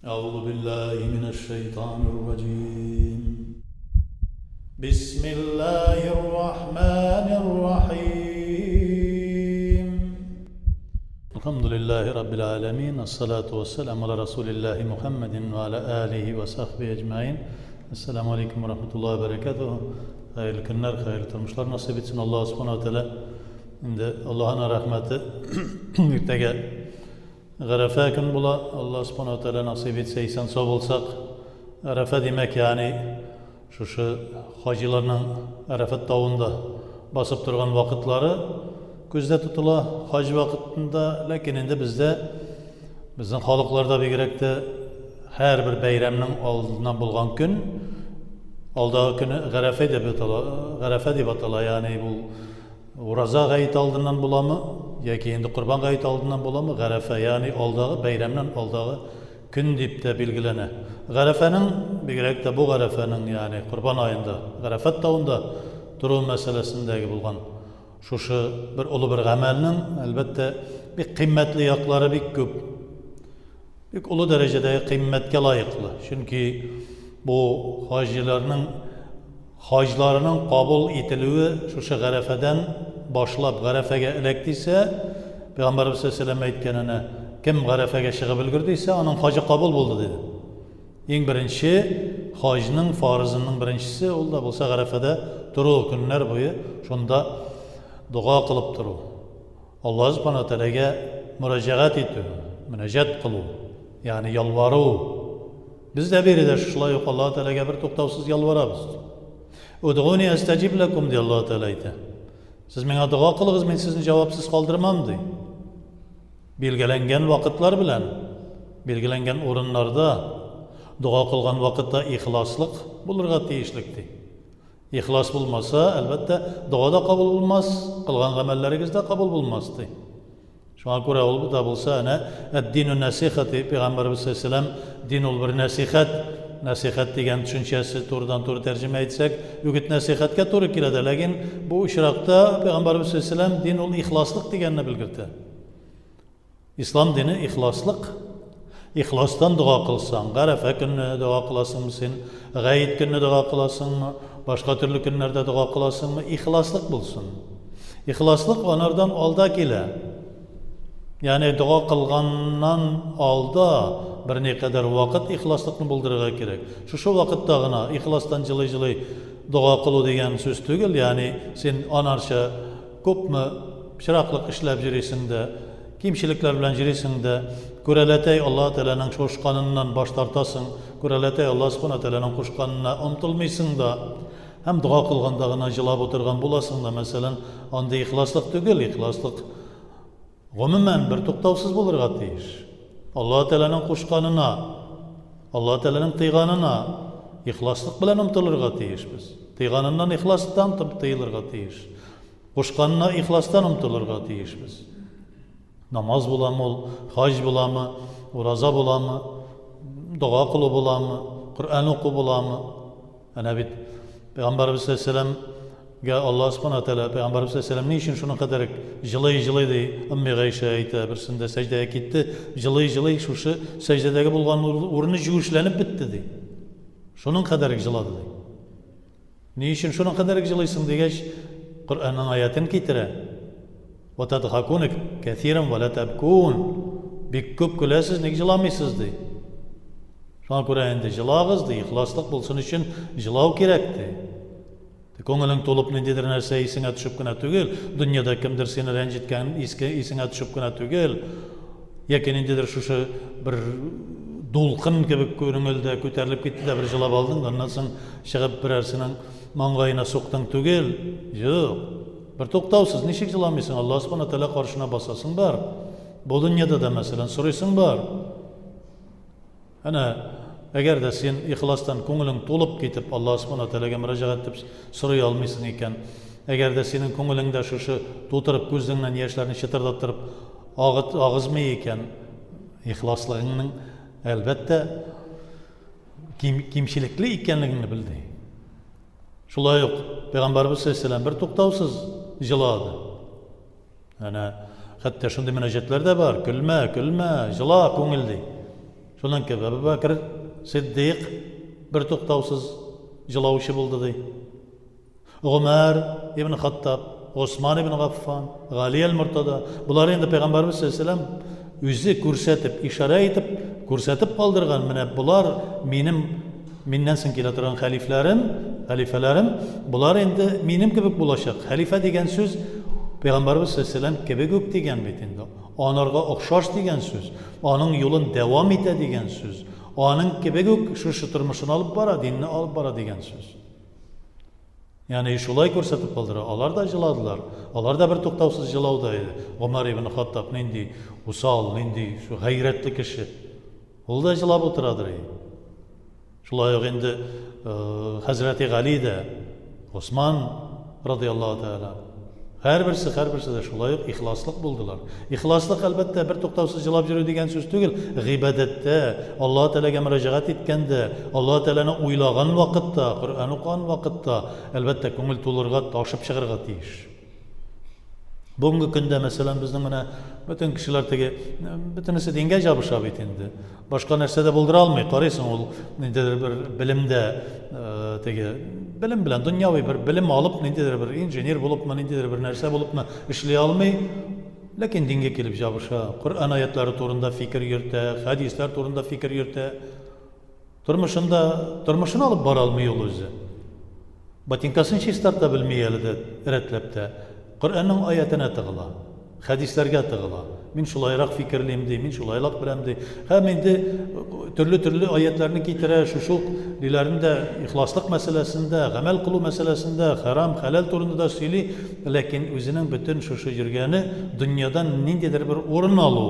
أعوذ بالله من الشيطان الرجيم بسم الله الرحمن الرحيم الحمد لله رب العالمين الصلاة والسلام على رسول الله محمد وعلى آله وصحبه أجمعين السلام عليكم ورحمة الله وبركاته Хәерле көннәр, хәерле тормышлар насыйп итсен Аллаһ Субхану ва Тәгалә. Инде Аллаһының рәхмәте иртәгә Гарәфә көн була. Аллаһ Субхану ва Тәгалә насыйп итсә, исән сау булсак. Гарәфә димәк, ягъни шушы хаҗиларның Арафат тавында басып торган вакытлары күздә тотыла хаҗ вакытында, ләкин инде бездә безнең халыкларда бигрәк тә һәрбер бәйрәмнең алдыннан булган көн алдагы көне Гарәфә дип атала, Гарәфә дип атала, ягъни бу ураза гаете алдыннан буламы яки инде Корбан гаете алдыннан буламы, Гарәфә, ягъни алдагы бәйрәмнән алдагы көн дип тә билгеләнә. Гарәфәнең, бигрәк тә бу Гарәфәнең, ягъни Корбан аенда Гарәфәт тавында тору мәсьәләсендәге булган шушы бер олы бер гамәлнең, әлбәттә, бик кыйммәтле яклары бик күп. Бик олы дәрәҗәдәге кыйммәткә лаеклы. Чөнки бу хаҗиларның хаҗларының кабул ителүе шушы Гарәфәдән башлап Гарәфәгә эләктисә, Пәйгамбәребез саллаллаһу алейһи әйткән әнә, кем Гарәфәгә чыгып өлгердисә, аның хаҗы кабул булды диде. Иң беренче хаҗның фарызының беренчесе ул да булса Гарәфәдә тору, көннәр буе шунда дога кылып тору. Аллаһ Субхана Тәгаләгә мөрәҗәгать итү, мөнәҗәт кылу, ягъни ялвару. Без дә биредә шулай ук Аллаһ Тәгаләгә бер туктаусыз ялварабыз. Удгуни астаҗиб лакум ди Аллаһ Тәгалә әйтә. Сез миңа дога кылыгыз, мин сезне җавапсыз калдырмам ди. Билгеләнгән вакытлар белән, билгеләнгән урыннарда дога кылган вакытта ихласлык булырга тиешлек ди. Ихлас булмаса, әлбәттә, дога да кабул булмас, кылган гамәлләрегез дә кабул булмас, ди. Шуңа күрә ул да булса, әнә, әд-дину нәсиха ди Пәйгамбәребез саллаллаһу алейһи дин ул бер нәсихәт, нәсихәт дигән төшенчәсе турыдан-туры тәрҗемә итсәк, үгет нәсихәткә туры килә дә, ләкин бу очракта Пәйгамбәребез саллаллаһу алейһи дин ул ихласлык дигәнне белгертә. Ислам дине ихласлык. Ихластан дога кылсаң, Гарәфә көнне дога кыласыңмы син, Гает көнне дога кыласыңмы, башка төрле көннәрдә дога кыласыңмы, ихласлык булсын. Ихласлык анардан алда килә. Ягъни дога кылганнан алда берникадәр вакыт ихласлыкны булдырырга кирәк. Шушы вакытта гына ихластан җылый-җылый дога кылу дигән сүз түгел, ягъни син анарча Күпме пычраклык эшләп йөрисең дә, кимчелекләр белән йөрисең дә, күрәләтәй Аллаһы Тәгаләнең шушканыннан баш тартасың, күрәләтәй Аллаһ Субхана Тәгаләнең кушканына омтылмыйсың да, һәм дога кылганда гына җылап утырган буласың да, мәсәлән, андый ихласлык түгел, ихласлык гомумән бертуктаусыз булырга тиеш. Аллаһы Тәгаләнең кушканына, Аллаһы Тәгаләнең тыйганына ихласлык белән омтылырга тиешбез. Тыйганыннан ихластан тыелырга тиеш. Кушканына ихластан омтылырга тиешбез. Намаз буламы ул, хаҗ буламы, ураза буламы, дога кылу буламы, Коръән уку буламы? Әнә бит Пәйгамбәребез саллаллаһу алейһи Аллаһ субхана тәгалә Пәйгамбәребез саллаллаһу ни өчен шуның кадәр җылый-җылый ди, Өмми Гайшә әйтә, берсендә сәҗдәгә китте, җылый-җылый шушы сәҗдәдәге булган урыны җүешләнеп бетте ди. Шуның кадәр җылады ди. Ни өчен шуның кадәр җылыйсың дигәч, Коръәннең аятен китерә. Ва тадхакуна кәсиран ва ла табкун. Бик күп көләсез, ник җыламыйсыз ди. Шуңа күрә инде җылагыз ди, ихласлык булсын өчен җылау кирәк ди. Күңелең тулып ниндидер нәрсә исеңә төшеп кенә түгел, дөньяда кемдер сине рәнҗеткән иске исеңә төшеп кенә түгел, яки ниндидер шушы бер дулкын кебек күңелдә күтәрелеп китте дә бер җылап алдың да, аннан соң чыгып берәрсенең маңгаена суктың түгел. Юк. Бер туктаусыз ничек җыламыйсың? Аллаһ Субхана Тәгалә каршына басасың бар. Бу дөньяда да, мәсәлән, сорыйсың бар. Әнә, әгәр дә син ихластан күңелең тулып китеп Аллаһ Субхана Тәгаләгә мөрәҗәгать итеп сорый алмыйсың икән, әгәр дә синең күңелеңдә шушы тутырып күзеңнән яшьләрне чытырдаттырып агыт, агызмый икән, ихласлыгыңның, әлбәттә, ким, кимчелекле икәнлегеңне бел ди. Шулай ук Пәйгамбәрбез саллаллаһу бер туктаусыз җылады. Әнә хәтта шундый мөнәҗәтләр дә бар. Көлмә, көлмә, җыла күңел ди. Шуның кебек Әбү Бәкер Сиддыйк бертуктаусыз җылаучы булды, ди. Гомәр ибн Хаттаб, Госман ибн Гаффан, Гали әл-Мортада, болар инде Пәйгамбәрбез саллаллаһу алейһи вәсәлләм үзе күрсәтеп, ишарә итеп, күрсәтеп калдырган, менә болар минем миннән соң килә торган хәлифләрем, хәлифәләрем, болар инде минем кебек булачак. Хәлифә дигән сүз Пәйгамбәрбез саллаллаһу алейһи вәсәлләм кебек үк дигән бит инде. Анарга охшаш дигән сүз, аның юлын дәвам итә дигән сүз, аның кебек үк шушы тормышын алып бара, динне алып бара дигән сүз. Ягъни шулай күрсәтеп калдыра. Алар да җыладылар. Алар да бер туктаусыз җылауда иде. Гомәр ибн Хаттаб нинди усал, нинди шу гайрәтле кеше. Ул да җылап утырадыр. Шулай ук инде Хәзрәти Гали дә, Госман радиаллаһу тәгалә. Һәрберсе, һәрберсе дә шулай ук ихласлык булдылар. Ихласлык, әлбәттә, бер туктаусыз җылап йөрү дигән сүз түгел. Гыйбадәттә, Аллаһ Тәгаләгә мөрәҗәгать иткәндә, Аллаһ Тәгаләне уйлаган вакытта, Коръән укыган вакытта, әлбәттә, күңел тулырга, ташып чыгарга тиеш. Бүгенге көндә, мәсәлән, безнең менә бөтен кешеләр теге, бөтенесе дингә җабыша бит инде. Башка нәрсә дә булдыра алмый. Карыйсың, ул ниндидер бер белемдә э, теге белем белән дөньяви бер белем алып, ниндидер бер инженер булыпмы, ниндидер бер нәрсә булыпмы эшли алмый. Ләкин дингә килеп җабыша, Коръән аятлары турында фикер йөртә, хәдисләр турында фикер йөртә. Тормышында тормышын алып бара алмый ул үзе. Ботинкасын чистарта белми әле дә, рәтләп тә. Коръәннең аятенә тыгыла, хәдисләргә тыгыла. Мин шулайрак фикерлим, ди, мин шулайлак беләм, ди. Һәм инде төрле-төрле аятләрне китерә, шушы ук ниләрне дә, ихласлык мәсьәләсен дә, гамәл кылу мәсьәләсен дә, хәрам, хәләл турында да сөйли, ләкин үзенең бөтен шушы йөргәне дөньядан ниндидер бер урын алу,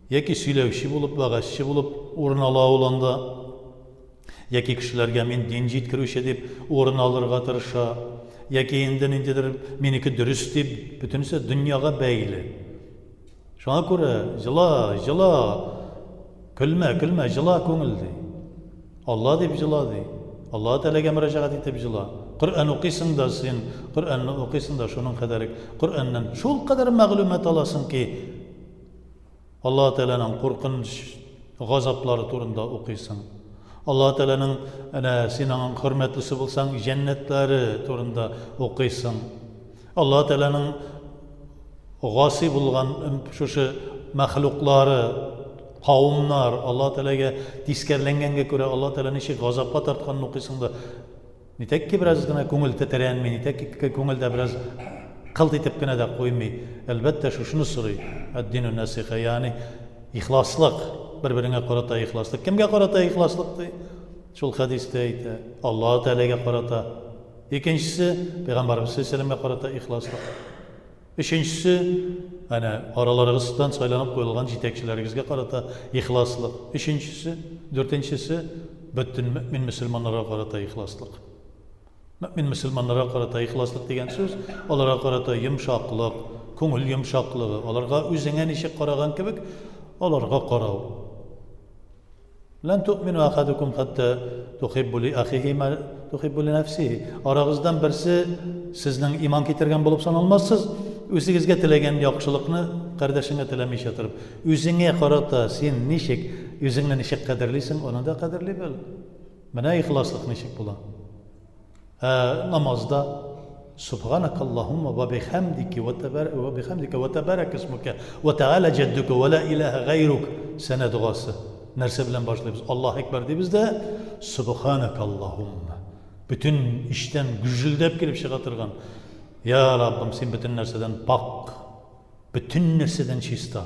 яки сөйләүче булып, вәгазьче булып урын ала ул анда. Яки кешеләргә мин дин җиткерүче дип урын алырга тырыша, яки инде ниндидер минеке дөрес дип, бөтенесе дөньяга бәйле. Шуңа күрә җыла, җыла, көлмә, көлмә, җыла күңел ди. Алла дип җыла ди. Алла Тәгаләгә мөрәҗәгать итеп җыла. Коръән укыйсың да син, Коръәнне укыйсың да шуның кадәр Коръәннән шул кадәр мәгълүмат аласың ки, Аллаһ Тәгаләнең куркыныч газаплары турында укыйсың. Аллаһ Тәгаләнең әнә син аның хөрмәтлесе булсаң, җәннәтләре турында укыйсың. Аллаһ Тәгаләнең гаси булган шушы мәхлуклары, кавымнар Аллаһ Тәгаләгә тискәрләнгәнгә күрә Аллаһ Тәгалә ничек газапка тартканын укыйсың да. Нитәк ки бераз гына күңел тетрәнми, нитәк ки күңелдә бераз кылт итеп кенә дә куймый. Әлбәттә, шушыны сорый. Әд-дину насиха, ягъни ихласлык, бер-береңә карата ихласлык. Кемгә карата ихласлык ди? Шул хәдистә әйтә, Аллаһ Тәгаләгә карата. Икенчесе, Пәйгамбәрбез саллаллаһу алейһи карата ихласлык. Өченчесе, әнә, араларыгыздан сайланып куелган җитәкчеләрегезгә карата ихласлык. Өченчесе, дүртенчесе, бөтен мөэмин мөселманнарга карата ихласлык. Мөэмин мөселманнарга карата ихласлык дигән сүз, аларга карата йомшаклык, күңел йомшаклыгы, аларга үзеңә ничек караган кебек, аларга карау. Лән туъмину әхәдүкүм хәттә тухиббу ли әхихи ма тухиббу ли нәфсихи. Арагыздан берсе сезнең иман китергән булып саналмассыз, үзегезгә теләгән яхшылыкны кардәшеңә теләмичә торып. Үзеңә карата син ничек, үзеңне ничек кадерлисең, аны да кадерли бел. Менә ихласлык ничек була. Ә намазда Субханакаллаһумма ва бихамдики ва табар ва бихамдика ва табарак исмука ва тааля җаддука ва ла илаһа гайрук сәнә догасы. Нәрсә белән башлыйбыз? Аллаһ әкбәр дибез дә Субханакаллаһумма. Бөтен эчтән гөжелдәп килеп чыга торган Я Раббым, син бөтен нәрсәдән пак. Бөтен нәрсәдән чиста.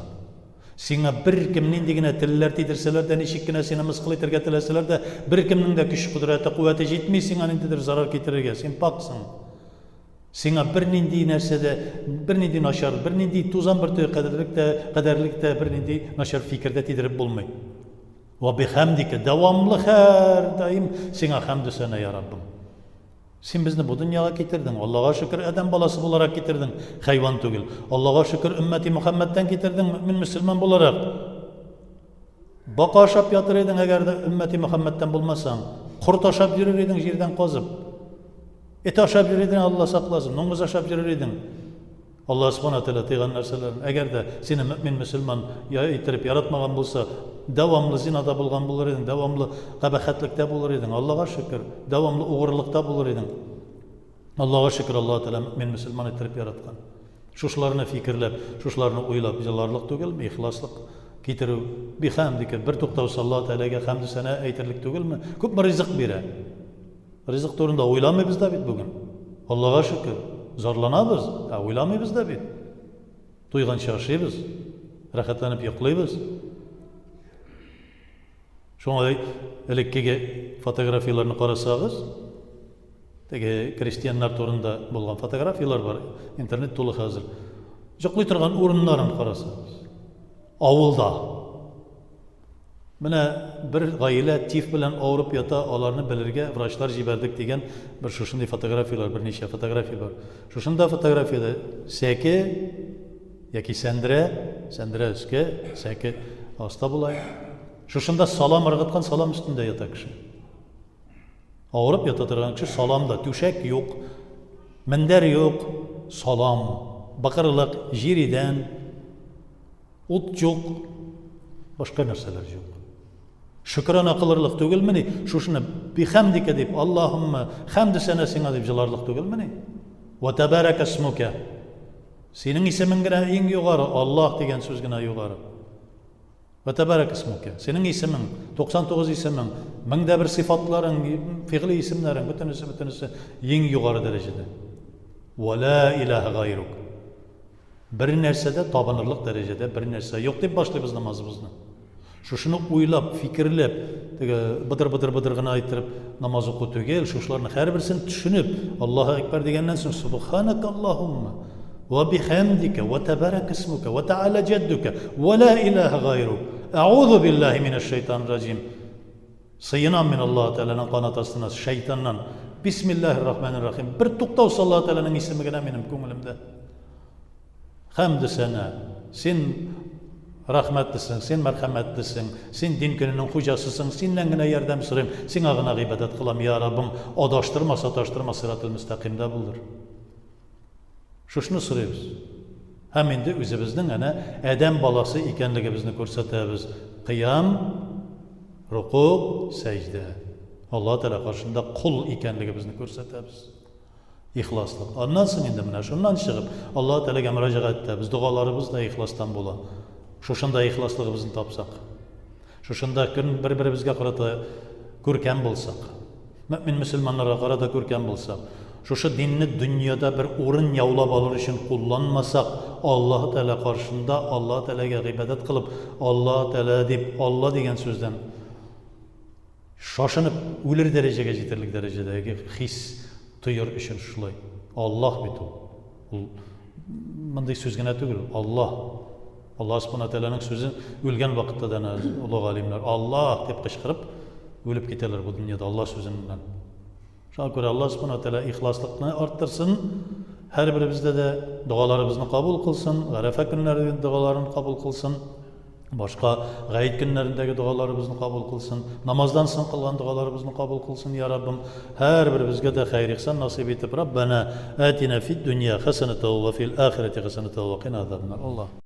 Сиңа беркем нинди генә телләр тидерсәләр дә, ничек кенә сине мыскыл итәргә теләсәләр дә, беркемнең дә көч-кодрәте, куәте җитми сиңа ниндидер зарар китерергә. Син паксың. Сиңа бернинди нәрсә дә, бернинди начар, бернинди тузан бөртеге кадәрлек тә, кадәрлек тә бернинди начар фикер дә тидереп булмый. Вә бихәмдикә, дәвамлы һәрдаим сиңа хәмдү сәнә, я Раббым. Син безне бу дөньяга китердең, Аллага шөкер, адәм баласы буларак китердең, хайван түгел. Аллага шөкер, өммәти Мөхәммәдтән китердең, мөэмин мөселман буларак. Бака ашап ятыр идең, әгәр дә өммәти Мөхәммәдтән булмасаң. Корт ашап йөрер идең җирдән казып. Эт ашап йөрер идең, Алла сакласын, дуңгыз ашап йөрер идең. Алла Субхана Тәгалә тыйган нәрсәләрен, әгәр дә сине мөэмин мөселман иттереп яратмаган булса, Дәвамлы зинада булган булыр идең, дәвамлы кабахәтлектә булыр идең. Аллага шөкер, дәвамлы угрылыкта булыр идең. Аллага шөкер, Аллаһ Тәгалә мөэмин мөселман иттереп яраткан. Шушыларны фикерләп, шушыларны уйлап җыларлык түгелме, ихласлык китерү, бихәмдикә, бер туктаусыз Аллаһ Тәгаләгә хәмде сәнә әйтерлек түгелме? Күпме ризык бирә. Ризык турында уйламыйбыз да бит бүген. Аллага шөкер, зарланабыз, ә уйламыйбыз да бит. Туйганчы ашыйбыз, рәхәтләнеп йоклыйбыз. Шуңа элеккеге фотографияләрне карасагыз, теге крестьяннар турында булган фотографияләр бар, интернет тулы хәзер. Йоклый торган урыннарын карасагыз. Авылда. Менә бер гаилә тиф белән авырып ята, аларны белергә врачлар җибәрдек дигән бер шушындый фотографияләр, берничә фотография бар. Шушында фотографиядә сәке яки сәндерә, сәндерә өскә, сәке аста була. Шушында салам ыргыткан, салам өстендә ята кеше. Авырып ята торган кеше саламда, түшәк юк, мендәр юк, салам, бакырлык, җир идән. Ут юк, башка нәрсәләр юк. Шөкрана кылырлык түгелмени? Шушыны бихәмдикә дип, Аллаһумма хәмде сәнә сиңа дип җыларлык түгелмени? Ва табарака исмука. Синең исемең генә иң югары, Аллаһ дигән сүз генә югары. Ва табарака исмука. Синең исемең, 99 исемең, мең дә бер сыйфатларың, фигъли исемнәрең, бөтенесе, бөтенесе иң югары дәрәҗәдә. Ва ла илаһа гайрук. Бер нәрсә дә табынырлык дәрәҗәдә бер нәрсә юк дип башлыйбыз намазыбызны. Шушыны уйлап, фикерләп, теге быдыр-быдыр-быдыр гына әйттереп намаз уку түгел, шушыларның һәрберсен төшенеп, Аллаһу әкбәр дигәннән соң Субханак Аллаһумма ва бихамдика ва табарак исмука ва тааля җаддука ва ла илаһа гайрук. Әгъузу биллаһи минәш шайтанир раҗим. Сыенам мин Аллаһы Тәгаләнең канат астына шайтаннан. Бисмиллаһир рахманир рахим. Бер туктаусыз Аллаһы Тәгаләнең исеме генә минем күңелемдә. Хәмдү сәнә. Син рәхмәтлесең, син мәрхәмәтлесең, син дин көненең хуҗасысың, синнән генә ярдәм сорыйм, сиңа гына гыйбадәт кылам, я Раббым, адаштырма, саташтырма, сиратул мөстәкыймдә булдыр. Шушыны сорыйбыз. Һәм инде үзебезнең әнә адәм баласы икәнлегебезне күрсәтәбез. Кыям, рокуг, сәҗдә. Аллаһ Тәгалә каршында кол икәнлегебезне күрсәтәбез. Ихласлык. Аннан соң инде менә шуннан чыгып Аллаһ Тәгаләгә мөрәҗәгать итәбез. Догаларыбыз да ихластан була. Шушында ихласлыгыбызны тапсак. Шушында көн бер-беребезгә карата күркәм булсак, мөэмин мөселманнарга карата күркәм булсак, шушы динне дөньяда бер урын яулап алыр өчен кулланмасак, Аллаһы Тәгалә каршында Аллаһы Тәгаләгә гыйбадәт кылып, Аллаһы Тәгалә дип, Алла дигән сүздән шашынып үлер дәрәҗәгә җитәрлек дәрәҗәдәге хис тоер өчен шулай. Аллаһ бит ул. Ул мондый сүз генә түгел, Аллаһ. Аллаһ Субхана Тәгаләнең сүзен үлгән вакытта да олы галимнәр Аллаһ дип кычкырып үлеп китәләр бу дөньяда Аллаһ сүзеннән. Шуңа күрә Аллаһ Субхана Тәгалә ихласлыкны арттырсын, һәрберебездә дә догаларыбызны кабул кылсын, Гарәфә көннәренең догаларын кабул кылсын. Башка гает көннәрендәге догаларыбызны кабул кылсын, намаздан соң кылган догаларыбызны кабул кылсын, я Раббым. Һәрберебезгә дә хәер-ихсан насыйп итеп, Раббана атина фид дөнья хәсәнәтә ва фил ахирәти хәсәнәтә ва кина азабаннар. Аллаһ.